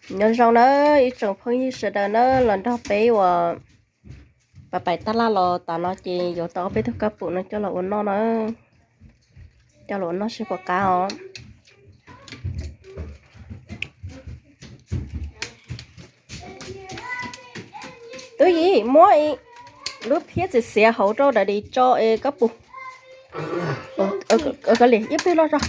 Nyob zoo na ib tsoom phooj ywg sawv daws na, los nrog peb uas pais pais taj laj los tas no ces yuav tau ob peb tug kab pum no coj los ua noj na, coj los ua noj seb puas qab os. Tub Yim, muab lub phiab txiv xiav hauv rau Daddy tso es kab pum. Kab li ib pliag loj tso.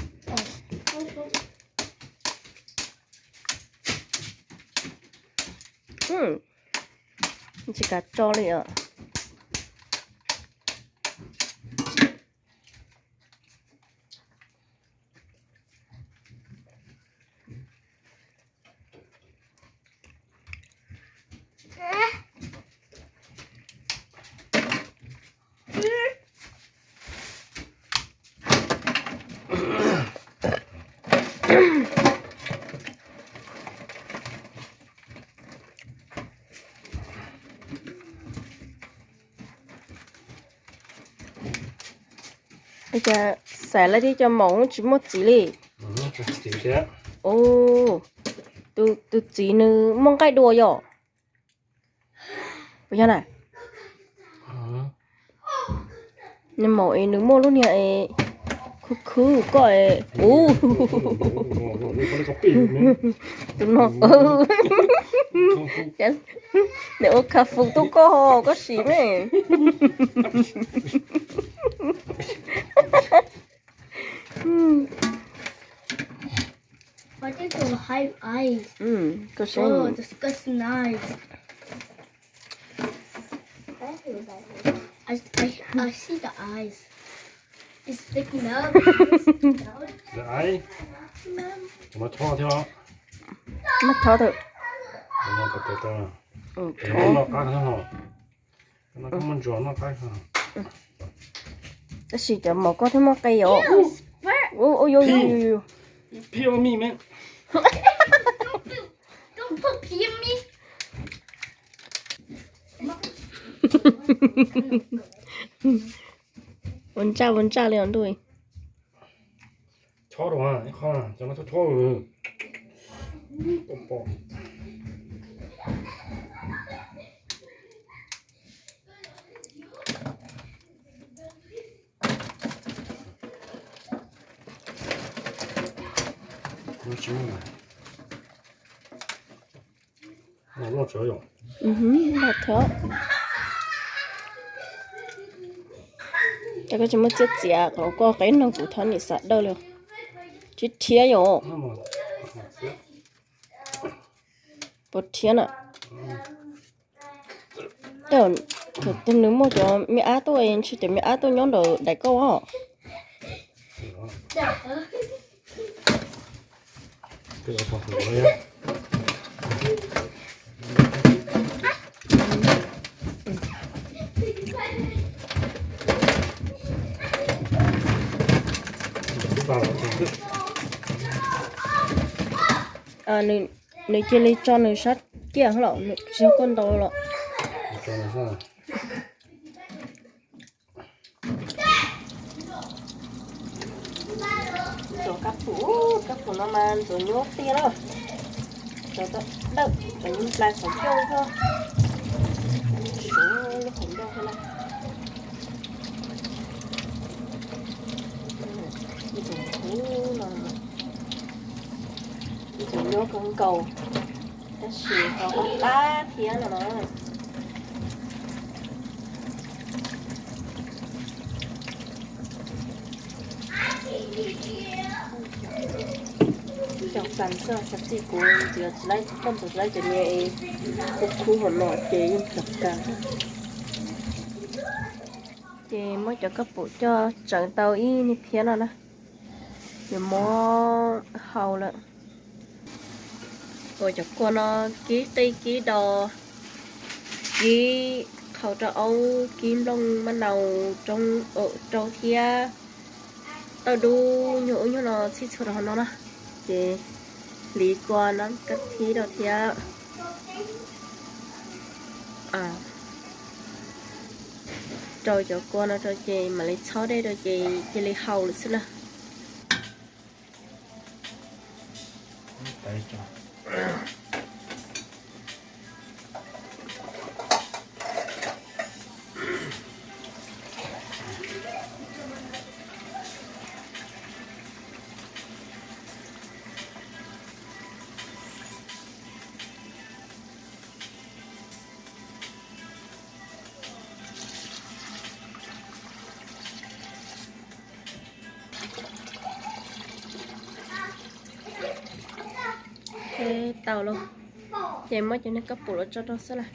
Tsis kav tso li os. Cas xaiv lawm thiab cov maum tsis muaj txiv li. Tus txiv nws muaj nqaij dua yom? Puas yog na? Nws maum es nws muaj lub niag es khwv khwv koj es ub. Tus no nws ua kha fus tuaj koj ho koj sim ne. Why did you hide eyes? Koj saib. Oh, disgusting eyes. I, I, I see the eyes. It's sticking up. The eye. Mas thov thiab. Mas thov tau. Noj qab thiab ho. Tab sis cov maum koj thiaj muaj qe os. Ua ntsaj ua ntsaj li os ntuj. Chob rau ib qho, cov no chob chob. Loj thiab. Cas koj tsis muab txiab txiav qhov koj qeb no kuv thov niam xav dawj li. Tsis thiab yom. Puas thiab na? Thaum twg nws muaj cov me ab tuaj, ntshe cov me ab tuaj nyob ntawm daim koj os. Nws cia li tso nws sab kiag los nws tsis yog koj ntau los. Ntxuav kab pum, kab pum no mas ntxuav nyuaj tiag lawm. Ntxuav tau dawm, ntxuav nplai qhov ncauj thiab. Suav lub qhov ncauj thiab na. Ntxuav kub no, ntxuav nyuaj kawg nkaus, tab sis qab qab thiab no na. Cov kas xwb, xav txij kuv ntxiv tsis laib, koj ntxiv tsis laib cov niag khub khub hauv no ces yeej cov kas. Ces muab cov kab pum coj tsawv tau ib niag phiab no na, yuav muab hau lawm. Ua cov kua no kib qij kib dos, kib qhau rau aub, kib nplooj maj nau, roob rau thiab tauj dub nyuag ub nyuag no txhij txhua rau hauv no na. Ces hliv kua no kab thib rau thiab. Rau cov kua no rau ces mam li txhob dej rau ces cia li hau lawm xwb na. Tau los, ces muab cov niag kab pum los tso rau xwb na.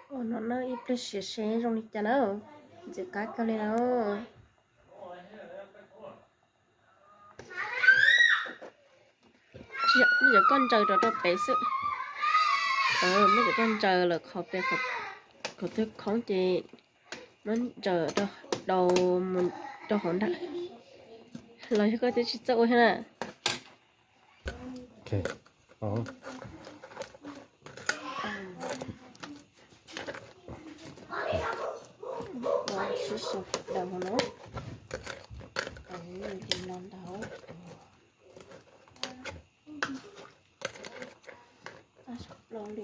Ua no na, ib pliag sim seb zoo li cas na. Ntxim qab kawg li na. Muab cov koj ntsaws rau rau pem xwb. Muab cov koj ntsaws lawm qhov pem, qhov twg khoob ces muab ntsaws rau, rau mus rau hauv nram. Los yog koj twb tsis txawj ua thiab na. Sib sau daws hauv no. Ces no ntag. Tab sis plaub li.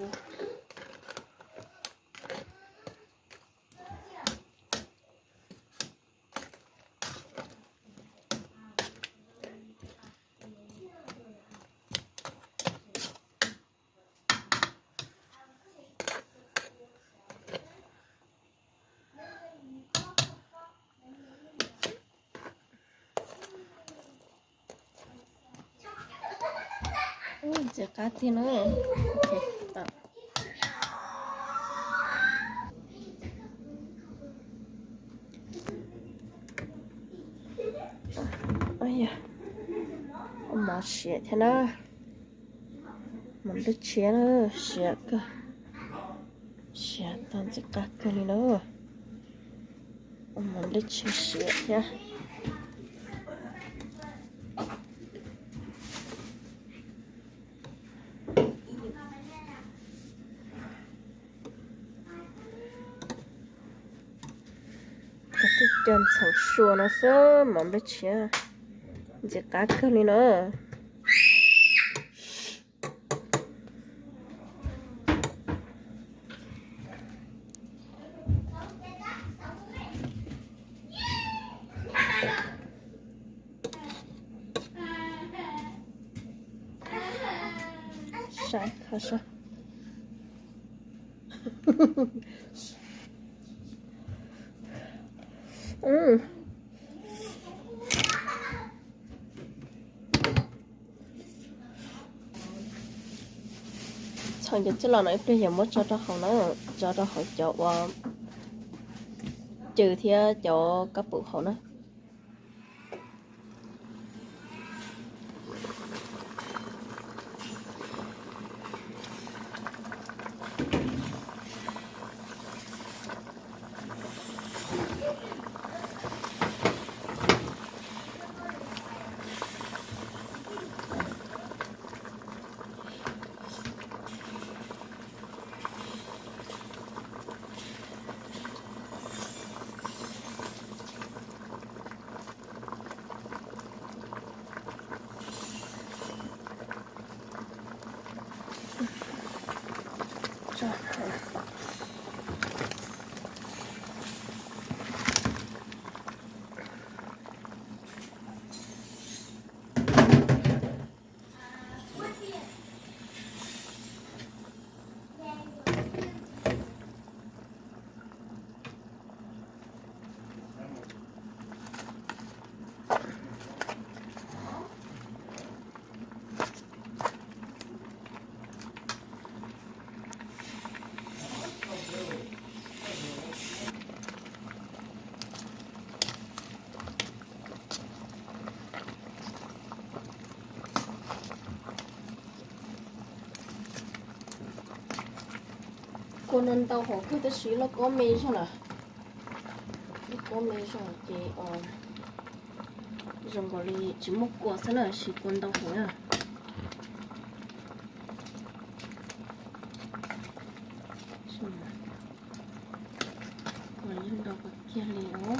Ntxim qab tiag na. Ua mov siav thiab na. Mov nplej tshiab na, siav kawg. Siav tau ntxim qab kawg li na. Ua mov nplej tshiab siav thiab. Cov tib co ntxhoov sua no xwb, mov nplej tshiab ntxim qab kawg li na. Saib qhov saib. Txhom cov txuj lom no ib pliag yog muab tso rau hauv na, tso rau hauv cov uas cw thiab cov kab pum hauv na. Kua no ntau hauv kawg tab sis loj kob me zog lawm. Loj kob me zog ces zoo nkaus li tsis muaj kua xwb na, siv kua ntau hauv na. Kua yeej ntau kawg kiag li os.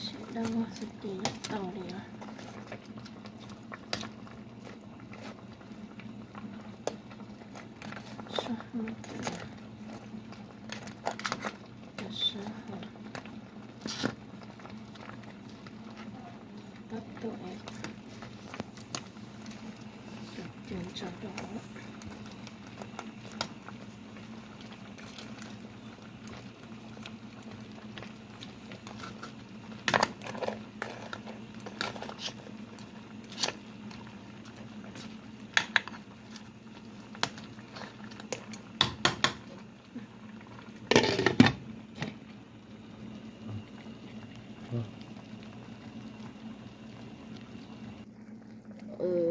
Siav dawb vog xwb ces yeej tau li os. Tab tom cog ntsa rau.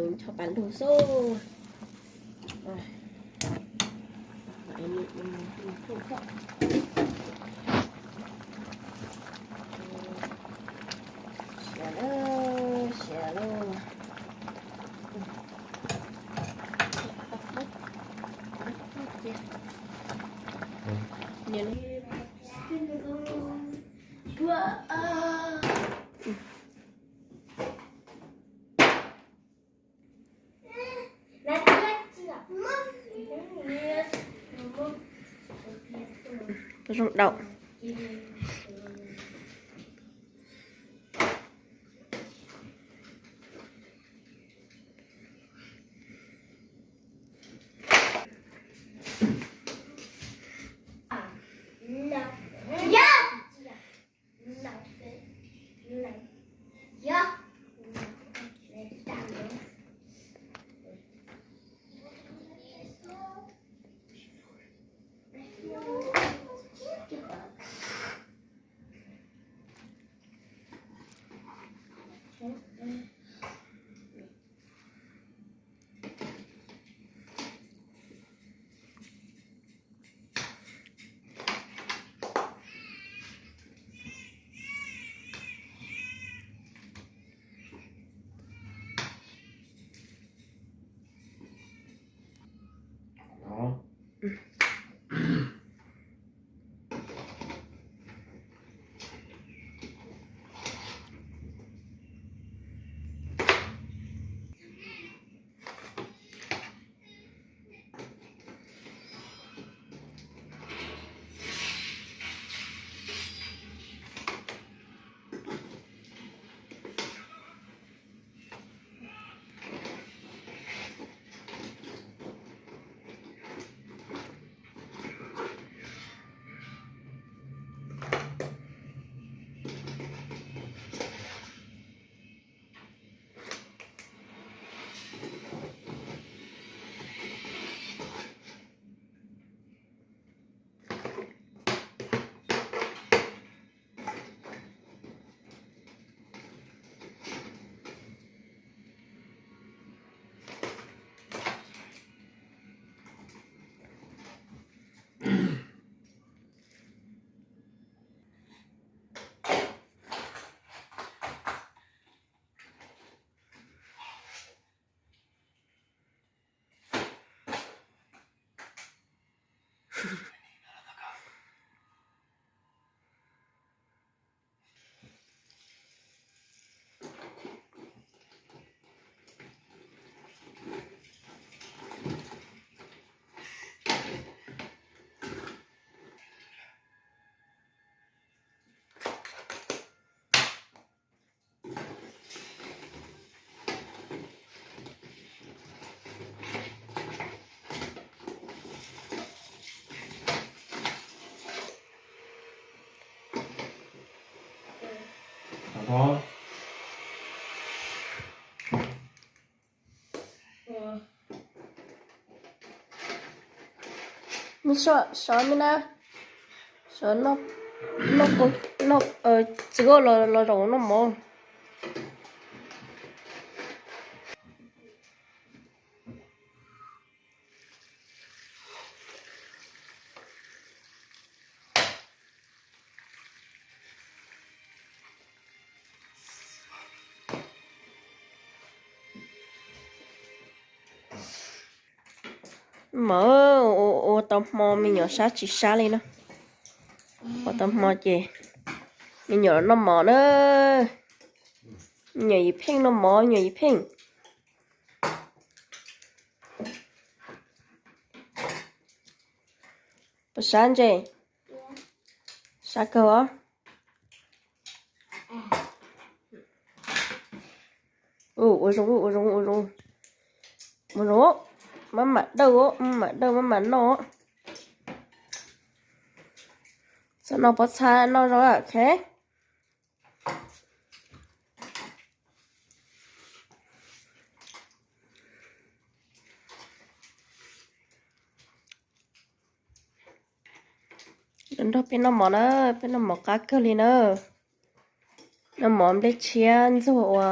Ncho pas lug xwb. Siav lawm, siav lawm. Zoo đậm. Nws sov, sov me na, sov noj, noj pov. Txiv, los zaum noj mov. Mov, ua tau hmo me nyuam sab tsis sab li na. Ua tau hmo ces me nyuam noj mov na. Me nyuam Yim Pheej noj mov, me nyuam Yim Pheej. Puas sab ntse? Sab kawg os. Ua zoo, ua zoo, ua zoo. Ua zoo, maj mam dawj, maj mam dawj maj mam noj. Txhob noj pob txha, noj zoo, ok. Nrog peb noj mov na, peb noj mov qab kawg li na. Noj mov nplej tshiab ntxuag ua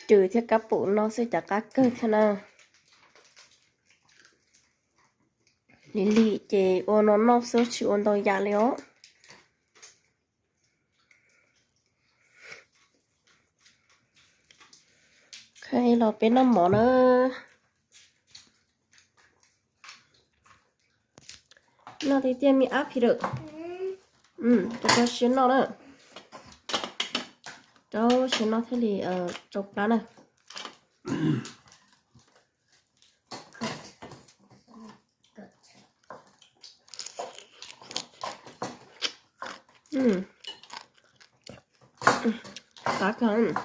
rwm thiab kab pum no xwb cas qab kawg thiab na. Lim lim ces ua no noj xwb tsis ua ntau yam li os. Los peb noj mov na. Noj tiag tiag me ab Peter. Rau rau siab noj na. Rau siab noj thiaj li tsau plab na. Qab kawg.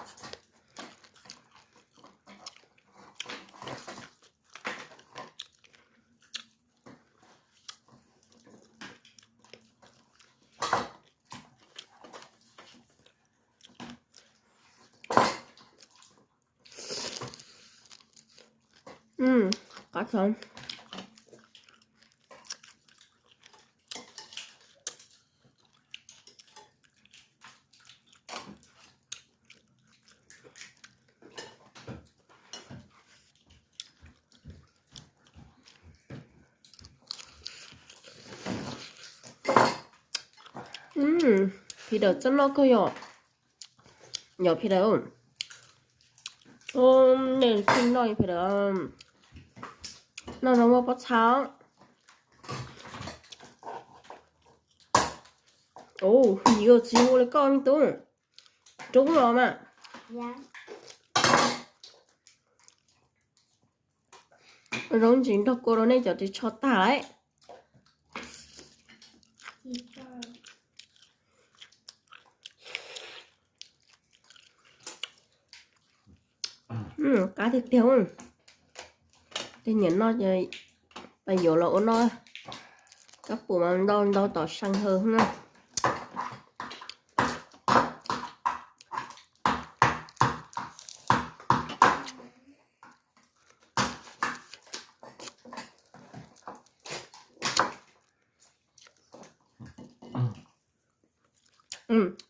Qab kawg. Peter txawj noj kawg yom. Yog Peter, nej tsis noj Peter, noj zoo muaj pob txha. Hwm, tsis hu li koj me tub, rub los mas. Zoo ntsis nrog kua rau nej cov ris tsho tag lawm. Qab tiag tiag. Tej nyiam noj ces pab yuav los ua noj. Kab pum mas ntau ntau tom see hawm na.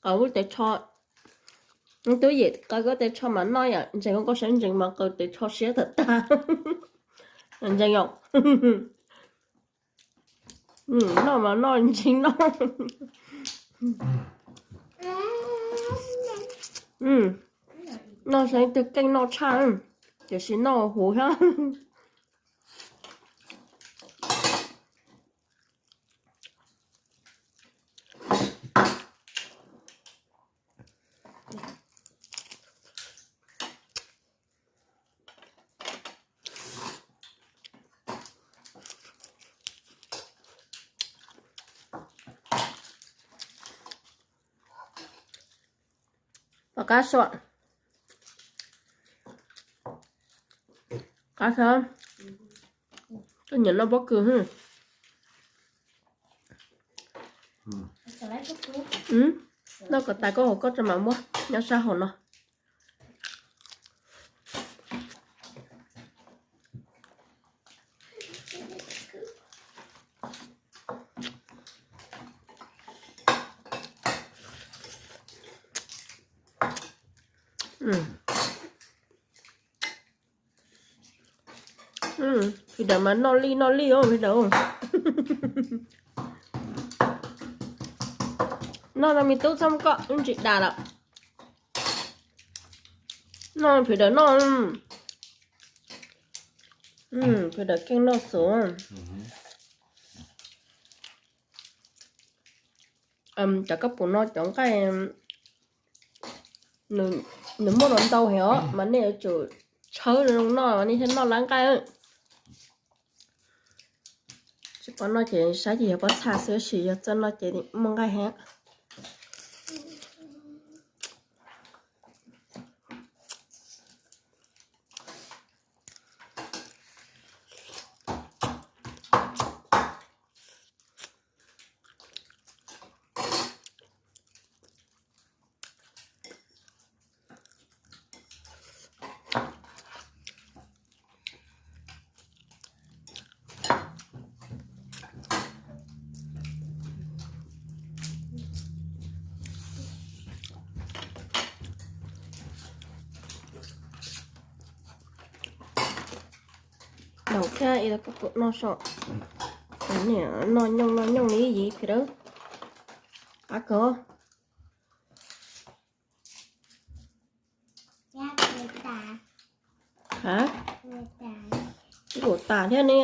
Qaws tes tsho, twb yim qaws koj tes tsho mas noj yom, ntseeg koj saib ntseeg mas qaws tes tsho siab tag tag. Ntseeg yom. Noj mas noj ntseeg noj. Noj saib twg keej noj tshaj, tiam sis noj huv thiab. Pom qab sua. Qab xwb. Koj nyiam noj pob kws. Noj kom tas koj hauv koj tso mam muab nyob sab hauv no. Phim dawm mas noj li noj li os phim dawm. Noj no me tub txhob koj ib ntsis das lawm. Noj phim dawm noj. Phim dawm keej noj xwb. Cov koj pum no cov nqaij nws muaj los ntau heev os mas nej yuav tsum tshawb zoo noj mas nej thiaj noj lab nqaij. Tsis pom noj ces saib ces yog pob txha xwb, tab sis yog txawj noj ces muaj nqaij heev. Daum thiab ib tau koj noj so. Noj nyooj noj nyooj li yim phim dawm. Qab kawg. Nkaum tas thiab ne.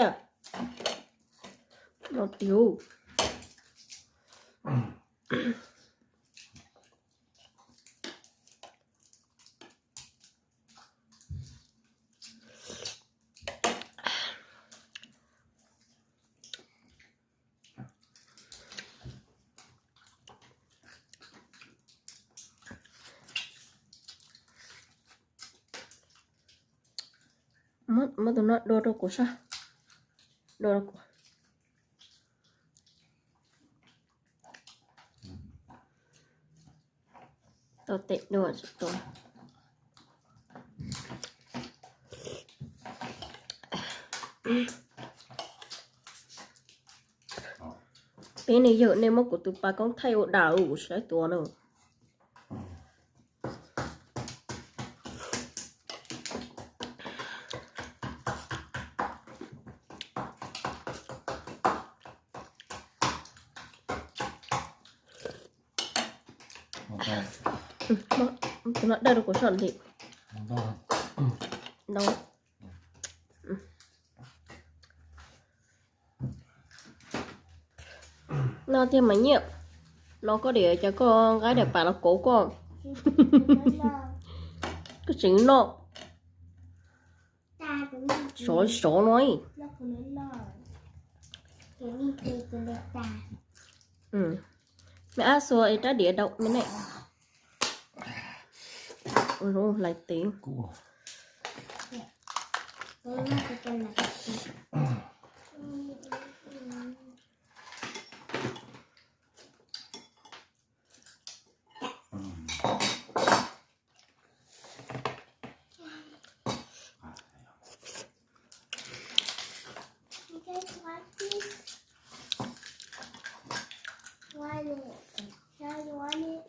No tiag. Muab tus no dua rau kuv saib. Dua rau kuv. Tau tes dua tsis tau. Peb nej yawm nej muab kuv tus pas koob thaij ua dam ua kuv saib tuav na. Tus no dawj rau kuv soj dim. No tiag mas nyiaj. No koj dim cas koj nqa daim pam los kauv koj. Koj tseem noj. Sov sov no. Me ab xua es rab diav daum me ne. Hlais tes. You guys want this? Want it? Now you want it?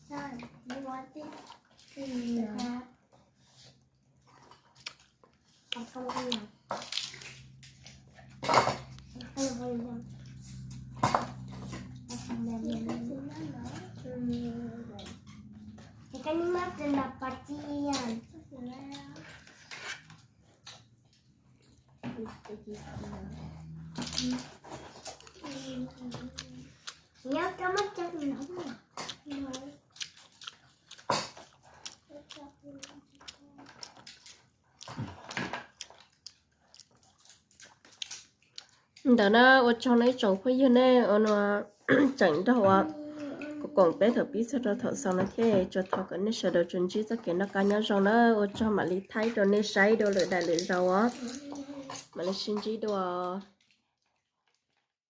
Son, you want this? No. Ntawd na, ua tsaug nej ib tsoom phooj ywg nej ua tseem nrog ua koom peb thaum pib txog rau thaum xaus no thiab, tsuas thov kom nej sawv daws tsuas ntsib txoj kev noj qab nyob zoo na, ua tsaug mam li thaij rau nej saib dua lwm daim lwm zaus os, mam li sib ntsib dua.